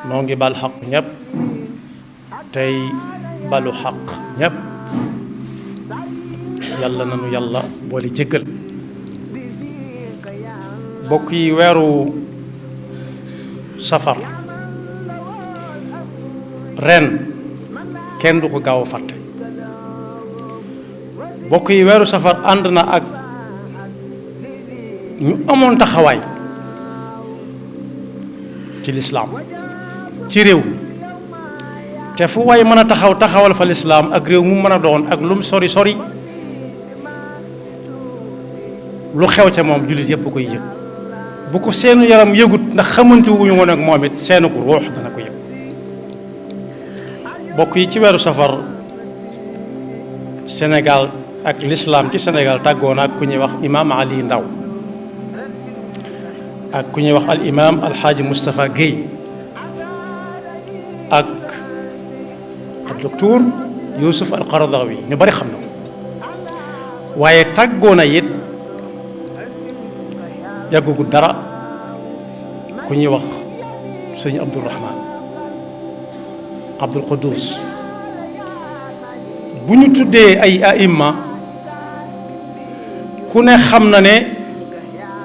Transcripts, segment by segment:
noo ngi bal xaq ñépp tey balu xaq ñépp yàlla nanu yàlla boole jéggal. bokk yi weeru safar ren kenn du ko gaaw a fàtte. bokk yi weeru safar ànd na ak ñu amoon taxawaay ci lislaam ci réew mi te fu waay mën a taxawal fa lislaam ak réew mu mën a doon ak lum sori sori lu xew ca moom jullit yépp koy yëg. bu ko seenu yaram yëgut ndax xamante wuñu woon ak moom it seenu ko ruux dana ko yëg. bokk yi ci weeru safar Sénégal ak lislaam ci Sénégal tàggoon ak ku ñuy wax imaam Ali Ndaw ak ku ñuy wax al imaam alxaaji Moustapha Guèye ak docteur Youssouf al Qaradawi ñu bari xam na ko waaye tàggoon na it yàggugu dara ku ñuy wax sëñ Abdourahman Abdul Quddus. bu ñu tuddee ay aïmma ku ne xam na ne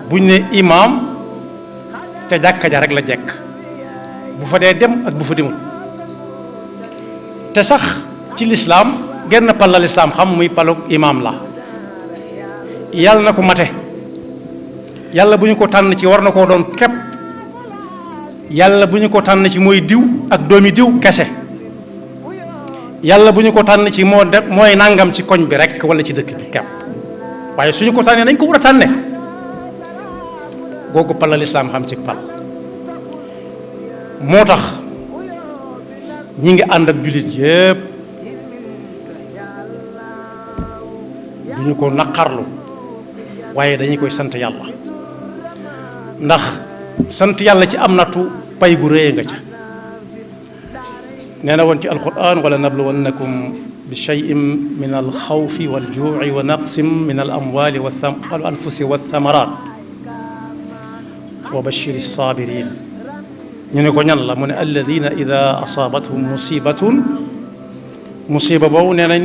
buñ ne imaam te jàkka ja rek la jekk bu fa dee dem ak bu fa demul te sax ci lislaam genn pal la lislaam xam muy palug imaam la yàlla na ko mate. yàlla bu ñu ko tànn ci war na koo doon képp yàlla bu ñu ko tànn ci mooy diw ak doomi diw kese yàlla bu ñu ko tànn ci mooy nangam ci koñ bi rek wala ci dëkk bi képp waaye suñu ko tànnee nañ ko war a tànne googu pal la lislaam xam ci pal. moo tax ñi ngi ànd ak jullit yépp duñu ko naqarlu waaye dañuy koy sant yàlla ndax sant yàlla ci am nattu pay gu rëy nga ca. nee na woon ci alquran wala nabluwannakum bi shay'in min alxawfi waljuuci wa naqsin min alamwali wal anfusi walthamarat wa bashiri sabirin. ñu ne ko ñan la mu ne alladina ida asaabathum musiba boobu nee nañ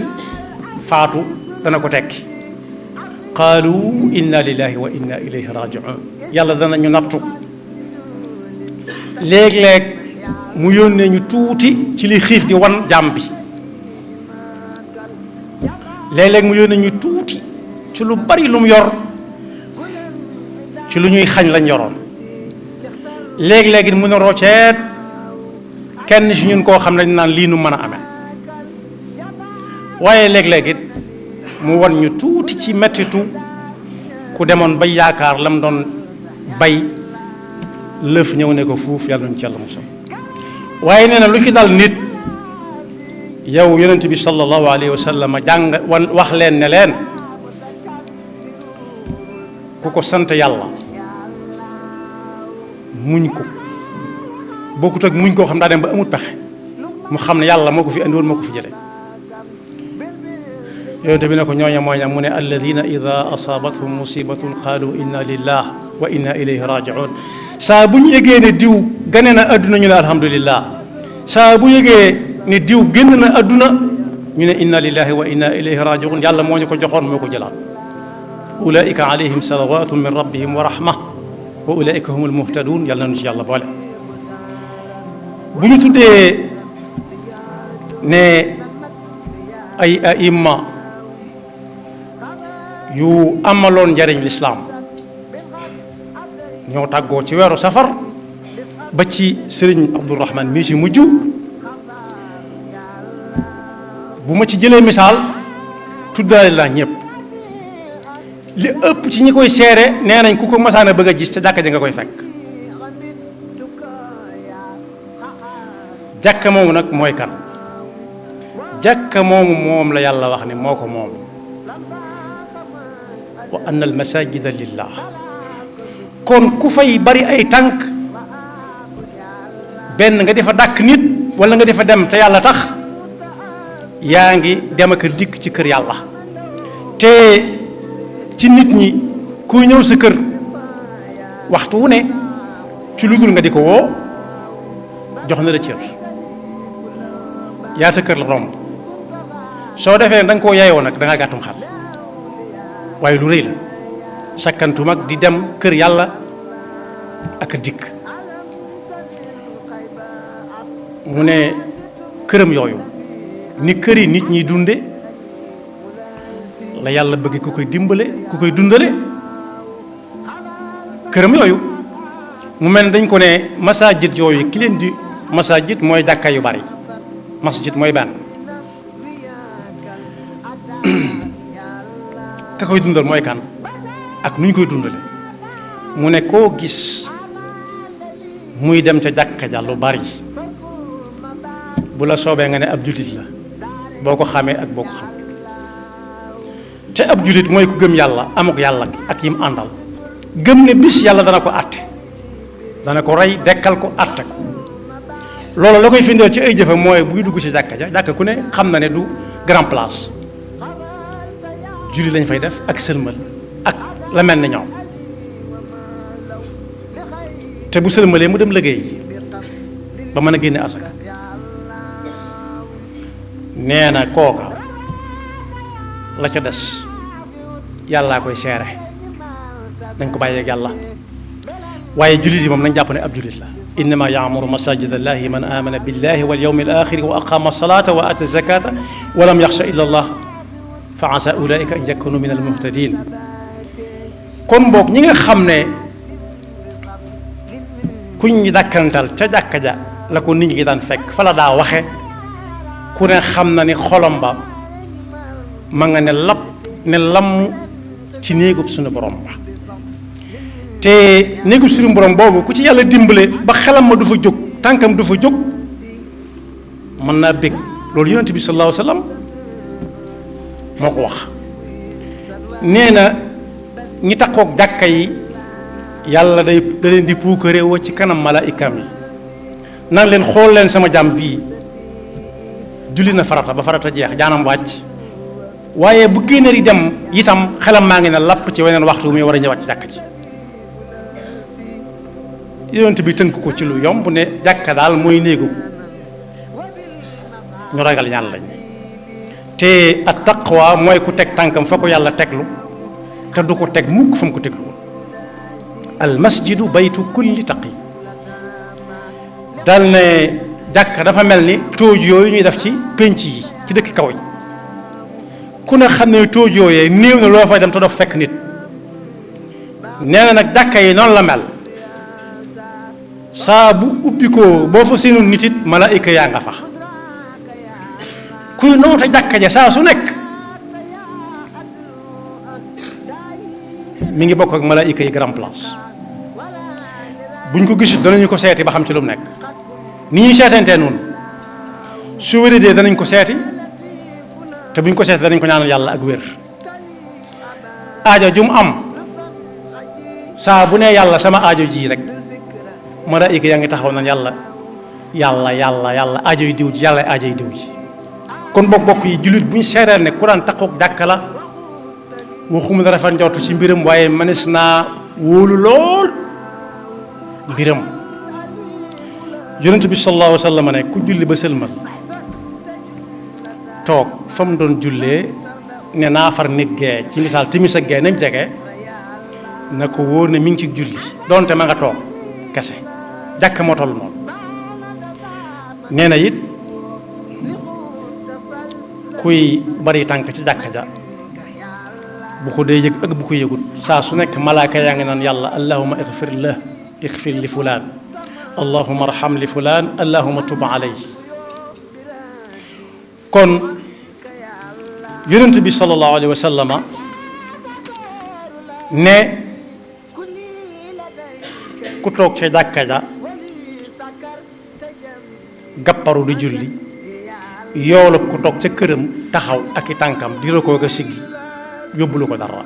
faatu dana ko tekki qaalu inna lillahi wa inna ilayhi rajiun. yàlla danañu nattu léeg-léeg mu yónnee ñu tuuti ci li xiif di wan jàmm bi léeg-léeg mu yónnee ñu tuuti ci lu bari lu mu yor ci lu ñuy xañ lañ yoroon léeg-léeg it mun a rocceet kenn ci ñun koo xam ne dañ naan lii nu mën a amee waaye léeg-léeg it mu wan ñu tuuti ci mettitu ku demoon bay yaakaar lam doon bay lëf ñëw ne ko fuuf yàlla nañu ci yàlla musal. waaye nee na lu ci dal nit yow yonent bi sallallahu alayhi wa sallam wax leen ne leen ku ko sant yàlla muñ ko bokkut ak muñ koo xam daa dem ba amut pexe mu xam ne yàlla moo ko fi andiwoon moo ko fi jëlee. yonent bi ne ko ñooña mooy mu ne alladina ida asaabathum musibatun qaalu inna lillah wa inna ilayhi rajiun. saa bu ñu yëgee ne diw gane na adduna ñu ne alhamdulillah saa bu yëgee ne diw génn na adduna ñu ne inna lillahi wa inna ilayhi rajiun. yàlla moo ñu ko joxoon moo ko jëlaat. ulaika alayhim salawatun min rabbihim wa rahma wa ulaika humul muhtadun. yàlla nañu ci yàlla boole. bu ñu tuddee ne ay aïmma yu amaloon njariñ lislaam ñoo tàggoo ci weeru safar ba ci sëriñ Abdourahman mii ci mujj bu ma ci jëlee misaal tuddaale laa ñëpp li ëpp ci ñi koy seere nee nañ ku ko masaana bëgg a gis te jàkka ja nga koy fekk. jàkka moomu nag mooy kan jàkka moomu moom la yàlla wax ne moo ko moom wa anna al masajida lillah. kon ku fay bari ay tànk benn nga defa dàkk nit wala nga defa dem te yàlla tax yaa ngi dem ak dikk ci kër yàlla. te ci nit ñi kuy ñëw sa kër waxtu wu ne ci lu dul nga di ko woo jox na la cër yaata kër la romb soo defee da nga koo yayoo nag da ngaa gàttum xel waaye lu rëy la sakkantu mag di dem kër yàlla ak a dikk mu ne këram yooyu ni kër yi nit ñi dunde la yàlla bëgg ku koy dimbale ku koy dundale këram yooyu mu mel ne dañ ko ne masajid yooyu ki leen di masajid mooy jàkka yu bari masjid mooy benn ka koy dundal mooy kan ak nu ñu koy dundale mu ne koo gis muy dem ca jàkka ja lu bari bu la soobee nga ne ab jullit la boo ko xamee ak boo ko xam te ab jullit mooy ku gëm yàlla amuk yàlla ak yim àndal gëm ne bis yàlla dana ko àtte dana ko rey dekkal ko àtte ko loolu la koy firndeel ci ay jëfam mooy buy dugg ci jàkka ja jàkka ku ne xam na ne du grand place julli lañ fay def ak sëlmal ak la mel ni ñoom te bu sëlmalee mu dem liggéey ba mën a génne asaka nee na kooka la ca des yàllaa koy seere dañ ko bàyyeeg yàlla waaye jullit yi moom nañ jàpp ne ab jullit la innama yaamuru masajid allahi man amana billahi wal yawmi al axiri wa aqama salata wa ata zakata wa lam yaxsha illa allah fa asa ulaika an yakunu min al muhtadin kon boog ñi nga xam ne kuñ ñi dàkkantal ca jàkka ja la ko nit ñi daan fekk fa la daa waxe ku ne xam na ni xolom ba ma nga ne lapp ne lamm ci néegub suñu borom ba te néegub suñu borom boobu ku ci yàlla dimbale ba xelam ma du fa jóg tànkam du fa jóg mën naa bég loolu yonent bi sallallahu alayhi wa sallam moo ko wax nee na ñi takkook jàkka yi yàlla da leen di puukare woo ci kanam malaayikaam yi nan leen xool leen sama jàmm bii julli na farata ba farata jeex jaanam wàcc waaye bu génneer yi dem itam xelam maa ngi ne lapp ci weneen waxtu muy war a ñëwaat ci jàkka ji yonent bi tënk ko ci lu yomb ne jàkka daal mooy néegu ñu ragal yàlla lañ te at taqwa mooy ku teg tànkam fa ko yàlla teglu te du ko teg mukk fa mu ko teglu al masjidu baytu kulli taqi dal ne jàkka dafa mel ni tóoj yooyu ñuy def ci pénc yi ci dëkk kaw yi ku ne xam ne tóoj yooyee néew na loo fay dem te doo fekk nit nee na nag jàkka yi noonu la mel saa bu ubbi ko boo fa seenul nit it malaayika yaa nga fa kuy noonu te jàkka ja saa su nekk mi ngi bokk ak malaayika yi grand place buñ ko gisul danañu ko seeti ba xam ci lu mu nekk ni ñuy seetantee noonu su wéradee danañ ko seeti te buñ ko seeti danañ ko ñaanal yàlla ak wér aajo ju mu am saa bu ne yàlla sama aajo ji rek malaayika yaa ngi taxaw na yàlla aajo yi diw ji yàlla aajo yi diw ji kon bokk yi jullit buñ seereel ne ku daan taxaw jàkka la waxuma na rafet njortu ci mbiram waaye mënees naa wóolu lool mbiram yonent bi sallallahu alayhi wa sallam ne ku julli ba sëlmal toog fa mu doon jullee ne naa far nit gee ci misaal timis ak gee nañ jege na ko wóor ne mi ngi ci julli donte ma nga toog kese jàkk moo toll noonu nee na it kuy bari tànk ci jàkka ja bu ko dee yëg ak bu ko yëgut saa su nekk malaaka yaa ngi naan yàlla allahuma ixfir li fulaan allahuma arham li fulaan allahuma tub alayhi kon yonent bi sallallahu alayhi wa sallama ne ku toog ca jàkka ja gàpparu di julli yoolu ku toog ca këram taxaw ak i tànkam di rokoo ga siggi yóbbulu ko dara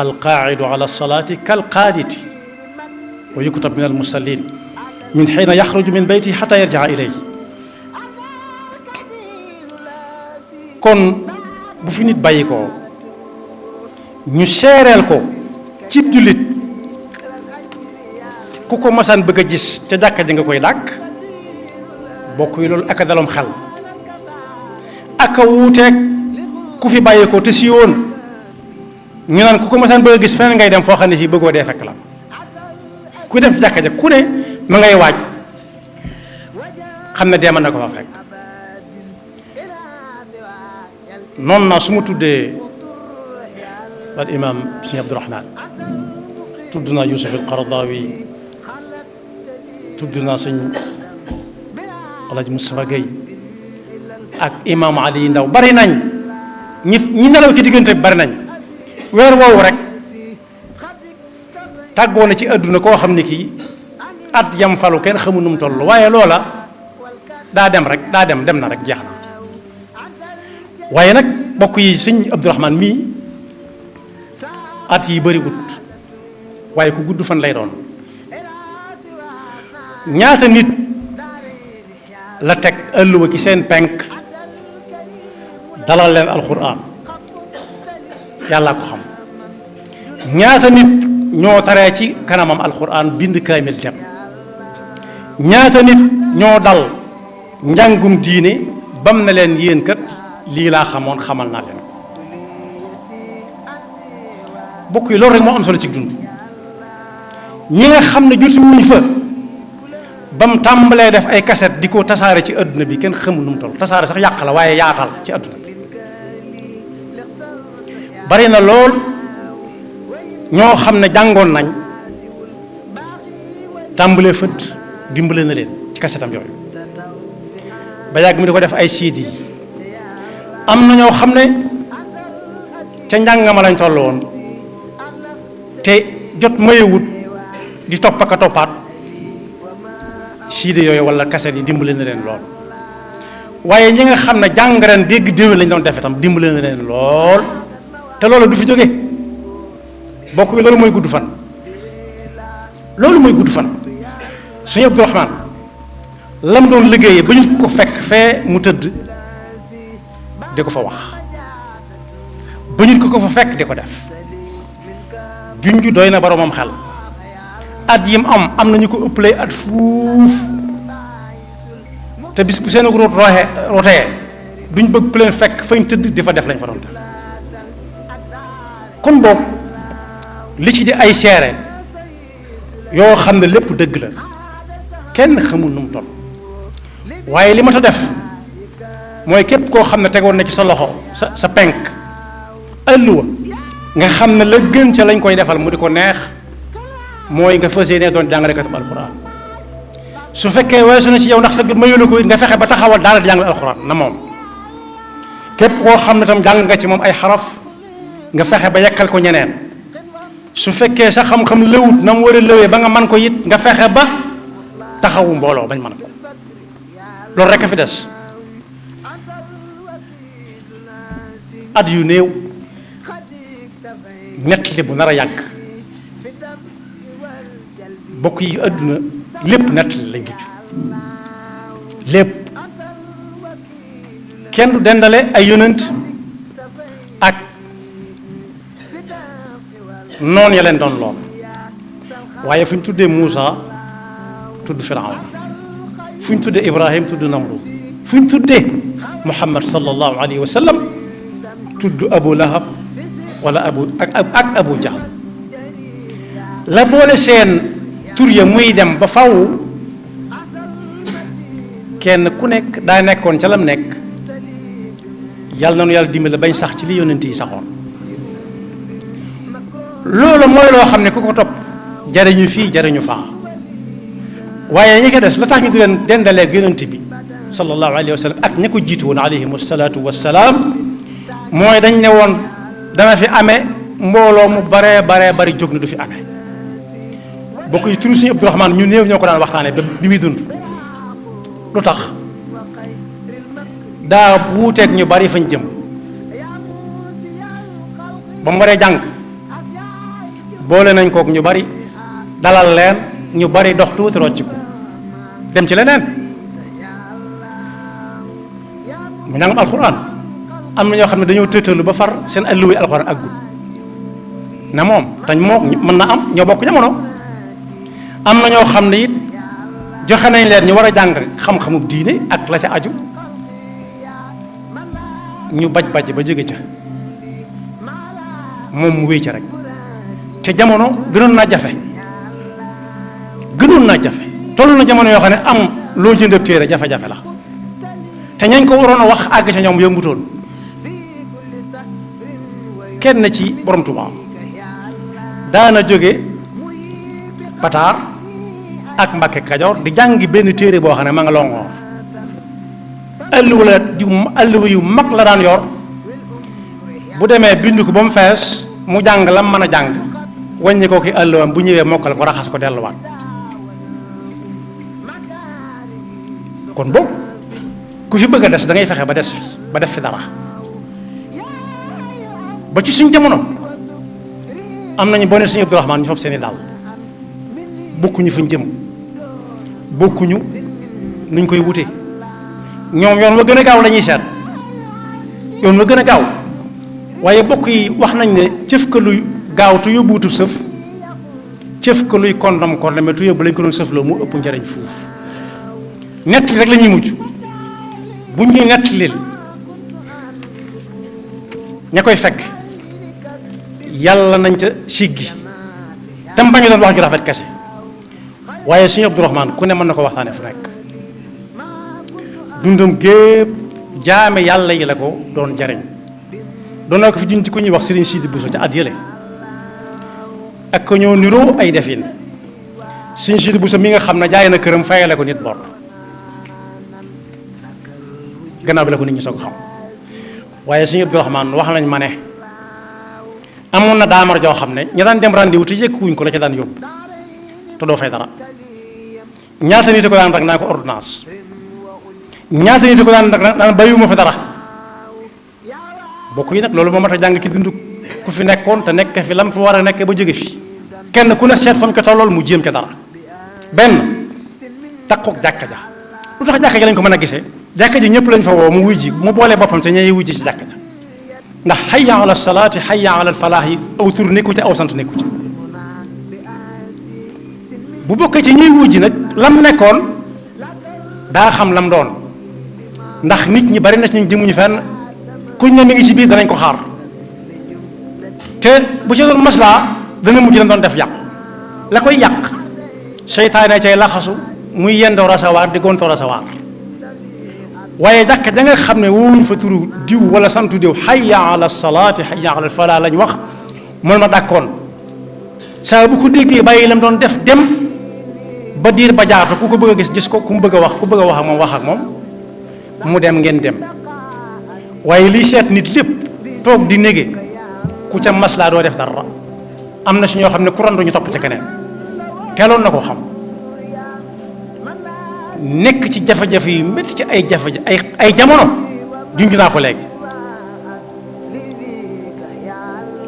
alqaa'idu ala salaati kalqaaditi wa yuktab min almusallin min xiina yaxruju min beyti xata yarjaa ilay kon bu fi nit bàyyi ko ñu seereel ko cib jullit ku ko masaan bëgg a gis ca jàkka ji nga koy dàkk bokk yi loolu ak a dalom xel ak a wuuteeg ku fi bàyyeekoo te si woon ñu naan ku ko masaan bëgg a gis feneen ngay dem foo xam ne fii bëggoo dee fekk la ku dem ci jàkka ja ku ne ma ngay waaj xam ne dee mën na ko fa fekk noonu naa su ma tuddee al imam sëñ Abdourahman tudd naa Yusuf al Qaradawi tudd naa sëñ Alaaji Moustapha Gueye ak imam Ali Ndaw bari nañ ñi nelaw ci diggante bi bari nañ weer woowu rek tàggoo na ci àdduna koo xam ne kii at yam falu kenn xamul nu mu toll waaye loola daa dem na rek jeex na waaye nag bokk yi sëñ Abdourahman mii at yi bëriwut waaye ku gudd fan lay doon ñaata nit la teg ëlluwa ci seen penk dalal leen alxuraan yàlla ko xam ñaata nit ñoo taree ci kanamam alxuraan bind kaamil dem ñaata nit ñoo dal njàngum diine bam na leen yéen kat lii laa xamoon xamal naa leen bokk yi loolu rek moo am solo ci dund ñi nga xam ne jur si wuñ fa ba mu tàmbalee def ay kaset di ko tasaare ci adduna bi kenn xamul nu mu toll tasaare sax yàq la waaye yaatal ci adduna bi bari na lool ñoo xam ne jàngoon nañ tàmbalee fët dimbale na leen ci kasetam yooyu ba yàgg mi di ko def ay CD am na ñoo xam ne ca njàngama lañ toll woon te jot mayewut di topp ak a toppaat CD yooyu wala kaset yi dimbale na leen lool waaye ñi nga xam ne jàng ren dégg déwén lañ doon def itam dimbale na leen lool te loolu du fi jóge bokk bi loolu mooy gudd fan loolu mooy gudd fan sëñ Abdourahman lam doon liggéeyee ba ñu ko fekk fee mu tëdd di ko fa wax ba ñu ko fa fekk di ko def junj doy na boromam xel at yim am nañu ko ëppalee at fuuf te bis bu seen root rootee duñ bëgg ku leen fekk fañ tëdd di fa def lañ fa doon def kon boog li ci di ay seere yoo xam ne lépp dëgg la kenn xamul nu mu toll waaye li ma ta def mooy képp koo xam ne tegoon na ci sa loxo sa penk ëlluwa nga xam ne la gën ca lañ koy defal mu di ko neex mooy nga fas yéene doon jàngalekatu alxuraan su fekkee weesu na ci yow ndax sa gën mayu la ko nga fexe ba taxawal daara di jàngale alxuraan na moom képp koo xam ne tam jàng nga ci moom ay xaraf nga fexe ba yekkal ko ñeneen su fekkee sa xam-xam lëwut na mu war a lëwee ba nga man ko it nga fexe ba taxawu mbooloo bañ mën ko loolu rek a fi des at yu néew nettali bu nar a yàgg bokk yi àdduna lépp nettali lay mujj lépp kenn du dendale ay yonent ak noon ya leen doon lool waaye fu ñu tuddee Muusa tudd Firawna fu ñu tuddee Ibrahim tudd Namrud fu ñu tuddee Muhammad sallallahu alayhi wa sallam tudd Abu Lahab wala ak Abu Jahl la boole seen tur ya muy dem ba faw kenn ku nekk daa nekkoon ca lam nekk yàlla na nu yàlla dimbali bañ sax ci li yonent yi saxoon loolu mooy loo xam ne ku ko topp jariñu fii jariñu faa waaye ñi ko des la tax ñu di leen dendaleeg yonent bi sallallahu alayhi wa sallam ak ña ko jiitu woon alayhim wasalaatu wasalaam mooy dañ ne woon dana fi amee mbooloo mu baree bari jóg na du fi amee bokk ci turu suñu Abdourahman ñu néew ñoo ko daan waxtaanee ba bi muy dund lu tax daa wuuteeg ñu bari fañ jëm ba mu waree jàng boole nañ kook ñu bari dalal leen ñu bari dox tuuti rocc ko dem ci leneen mu njàngam alxuraan am na ñoo xam ne dañoo tëtalu ba far seen alluwa alxuraan aggul na moom tañ moo mën na am ñoo bokk jamono am na ñoo xam ne it joxe nañ leen ñu war a jàng xam-xamu diine ak la ca aju ñu baj ba jóge ca moom mu wéy ca rek te jamono gënoon naa jafe toll na jamono yoo xam ne am loo jëndab téere jafe-jafe la te ñañ ko waroon a wax àgg ca ñoom yombutoon kenn ci borom Tuubaa daana jóge Pataar ak Mbàkke Kajoor di jàngi benn téere boo xam ne ma nga Longoor alluwa yu mag la daan yor bu demee bind ko ba mu fees mu jàng lam mën a jàng wàññi ko ki alluwam bu ñëwee mokkal ko raxas ko delluwaat kon boobu ku fi bëgg a des da ngay fexe ba des fi ba def fi dara ba ci suñ jamono am nañu boo ne suñu Abdourahmane ñu fab seeni daal bokkuñu fuñ jëm bokkuñu nuñ koy wute ñoom yoon wa gën a gaaw la ñuy seet yoon wa gën a gaaw waaye bokk yi wax nañ ne cëf ka luy gaaw te yóbbuwutu sëf cëf ka luy kondam kondame te yóbbu lañ ko doon sëfloo mu ëpp njariñ fuuf nett rek la ñuy mujj bu ñuy nett lil ña koy fekk yàlla nañ ca siggi tam bañu doon wax ju rafet kese waaye suñu Abdourahmane ku ne mën na ko waxtaane fu nekk dundam gépp jaame yàlla yi la ko doon jariñ doon naa ko fi junti ku ñuy wax Serigne Sidi Bousso ca at yële ak ko ñoo niroo ay defin Serigne Sidi Bousso mi nga xam ne jaay na këram fayale ko nit bor gannaaw bi la ko nit ñi soog xam waaye suñu Abdourahmane wax nañ ma ne amoon na daamar joo xam ne ña daan dem rendez-vous te yëkkuwuñ ko la ca daan yóbbu te doo fay dara ñaata nit ko daan rek naa ko ordonnance ñaata nit ko daan rek naan bàyyiwuma fa dara bokk yi nag loolu moo mat a jàng ki dund ku fi nekkoon te nekk fi lam fa war a nekk ba jóge fi kenn ku ne seet fa mu ko tollool mu jéem ca dara benn takkook jàkka ja lu tax jàkka ja lañ ko mën a gisee jàkka ji ñëpp lañ fa woo mu wuy ji mu boolee boppam te ñay wuy ji ci jàkka ja ndax hayya ala salaati hayya ala falaax yi aw tur nekku ci aw sant nekku ci bu bokkee ci ñuy wuy ji nag lam nekkoon daa xam lam doon ndax nit ñi bari na ci ñu jëmuñu fenn kuñ ne mi ngi ci biir danañ ko xaar te bu ci doon maslaa dana mujj lam doon def yàqu la koy yàq seytaane cay laxasu muy yendoo rasawaar di gontoo rasawaar waaye jàkka ja nga xam ne woowuñ fa turu diw wala santu diw hayya ala salaati hayya ala falaa lañ wax moom ma dàkkoon saa bu ko déggee bàyyi lam doon def dem ba diir ba jaatu ku ko bëgg a gis ko ku mu bëgg a wax ku bëgg a wax ak moom mu dem ngeen dem waaye lii seet nit lépp toog di nége ku ca maslaa doo def dara am na si ñoo xam ne ku randu ñu topp ca keneen teeloon na ko xam nekk ci jafe-jafe yu métti ci ay jafe-jafe ay jamono junj naa ko léegi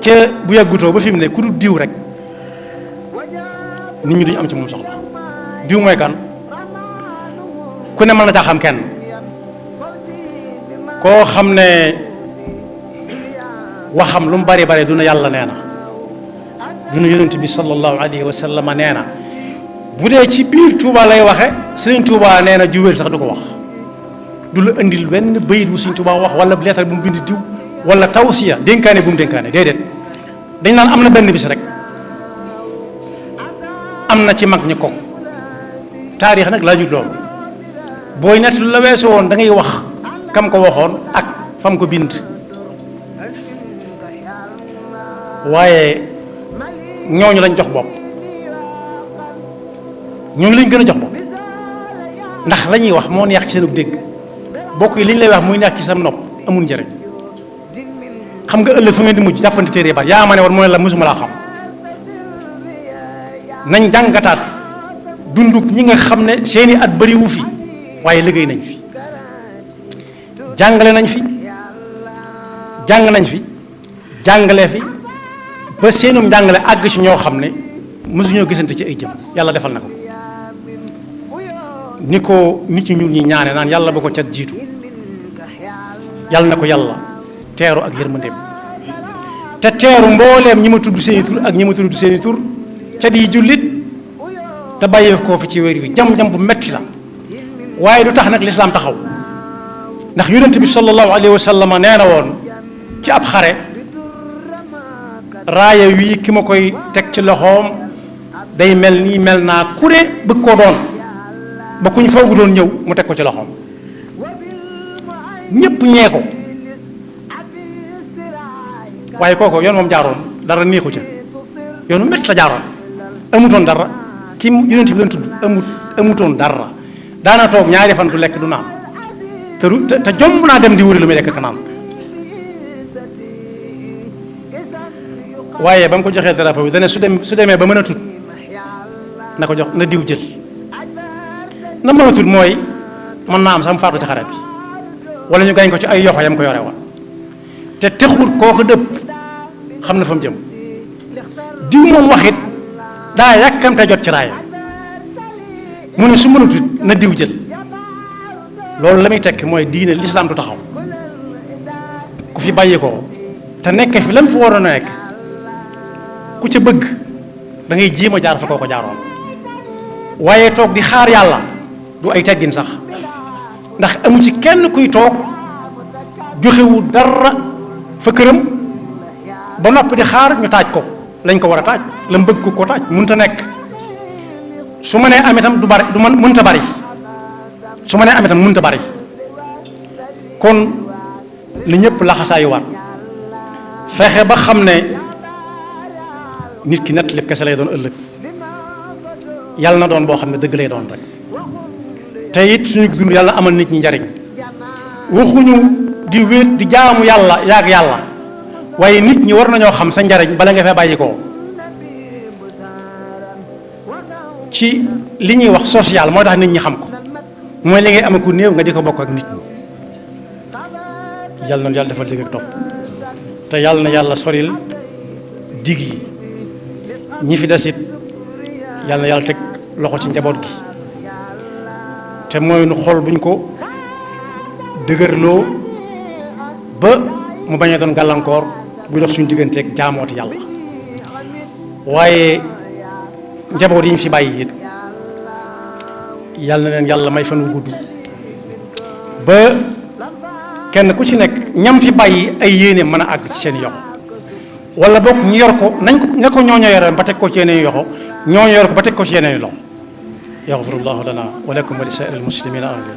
ca bu yàggutoo ba fi mu ne ku dul diw rek nit ñi duñu am ci moom soxla diw mooy kan ku ne mën na caa xam kenn koo xam ne waxam lu mu bari bari duna yàlla nee na duna yonent bi sallallahu alayhi wa sallam nee na bu dee ci biir Touba lay waxe Sëriñ Touba nee na juwéer sax du ko wax du la indil benn bayit bu Sëriñ Touba wax wala leetar bu mu bind diw wala tawsiya dénkaane bu mu dénkaane déedéet dañ naan am na benn bis rek am na ci mag ñi ko taarix nag laa jut loolu booy nett lu la weesu woon da ngay wax kam ko waxoon ak fam ko bind waaye ñooñu lañ jox bopp ñooñu lañ gën a jox bopp ndax la ñuy wax moo neex ci seen dégg bokk yi li ñu lay wax muy neex ci sa nopp amul njëriñ xam nga ëllëg fu ngeen di mujj jàppante téere bar yaa ma ne woon mu ne la mosuma laa xam nañ jàngataat dunduk ñi nga xam ne seeni at bariwu fi waaye liggéey nañ fi jàngale nañ fi jàng nañ fi jàngale fi ba seenum njàngale àgg ci ñoo xam ne mosuñoo gisante ci ay jëm yàlla defal na ko ni ko nit ñi ñun ñi ñaane naan yàlla ba ko cat jiitu yàlla na ko yàlla teeru ak yërmandeem te teeru mbooleem ñi ma tudd seeni tur ak ñi ma tudd seeni tur cat yi jullit te bàyyee koo fi ci wér wi jam-jam bu metti la waaye du tax nag lislaam taxaw ndax yonent bi sallallahu alayhi wa sallam nee na woon ci ab xare raaya wii ki ma koy teg ci loxoom day mel nii mel naa ku ne bëgg koo doon ba kuñ foogu doon ñëw mu teg ko ci loxoom ñépp ñee ko waaye kooku yoon moom jaaroon dara neexu ca yoonu métti la jaaroon amutoon dara ki yonent bi doon tudd amutoon dara daana toog ñaari fan du lekk du naan te jomb naa dem di wuri lu muy lekk ka naan waaye ba mu ko joxee drapeau bi dane su demee ba mën a tut na ko jox na diw jël na mën a tut mooy mën naa am sax mu faatu ci xare bi wala ñu gañ ko ci ay yoxo yam ko yore woon te texut kooku dëpp xam na fa mu jëm diw moom waxit daa yàkkamte jot ci raaya mu ne su mënatut na diw jël loolu la muy tekki mooy diine lislaam du taxaw ku fi bàyyi ko te nekk fi lam fi waroon a nekk ku ca bëgg da ngay jéem a jaar fa koo ko jaaroon waaye toog di xaar yàlla du ay teggin sax ndax amu ci kenn kuy toog joxewu dara fa këram ba noppi di xaar ñu taaj ko lañ ko war a taaj la mu bëgg ko taaj mënut a nekk su ma nee am itam du bari du man mënut a bari su ma nee am itam mënut a bari kon li ñëpp laxasaayu waat fexe ba xam ne nit ki nett lépp kese lay doon ëllëg yàlla na doon boo xam ne dëgg lay doon rek te it suñu dund yàlla amal nit ñi njariñ waxuñu di wéet di jaamu yàlla yaag yàlla waaye nit ñi war nañoo xam sa njariñ bala nga fee bàyyi ko ci li ñuy wax social mooy tax nit ñi xam ko mooy li ngay am ku néew nga di ko bokk ak nit ñi yàlla na yàlla defal dégg ak topp te yàlla na yàlla soril dig yi ñi fi desit yàlla na yàlla teg loxo ci njaboot gi te mooy nu xol buñ ko dëgërloo ba mu bañ a doon gàllankoor bu dox suñu digganteeg jaamooti yàlla waaye njaboot yi ñu fi bàyyi it yàlla na leen yàlla may fan wu gudd ba kenn ku ci nekk ñam fi bàyyi ay yéene mën a àgg ci seen yoxo wala bokk ñu yor ko nañ ko ña ko ñooño yore ba teg ko ci yeneen yoxo ñooño yor ko ba teg ko ci yeneen loxo yaxfirullahu lana wa lakum wa li saa'iril muslimina amin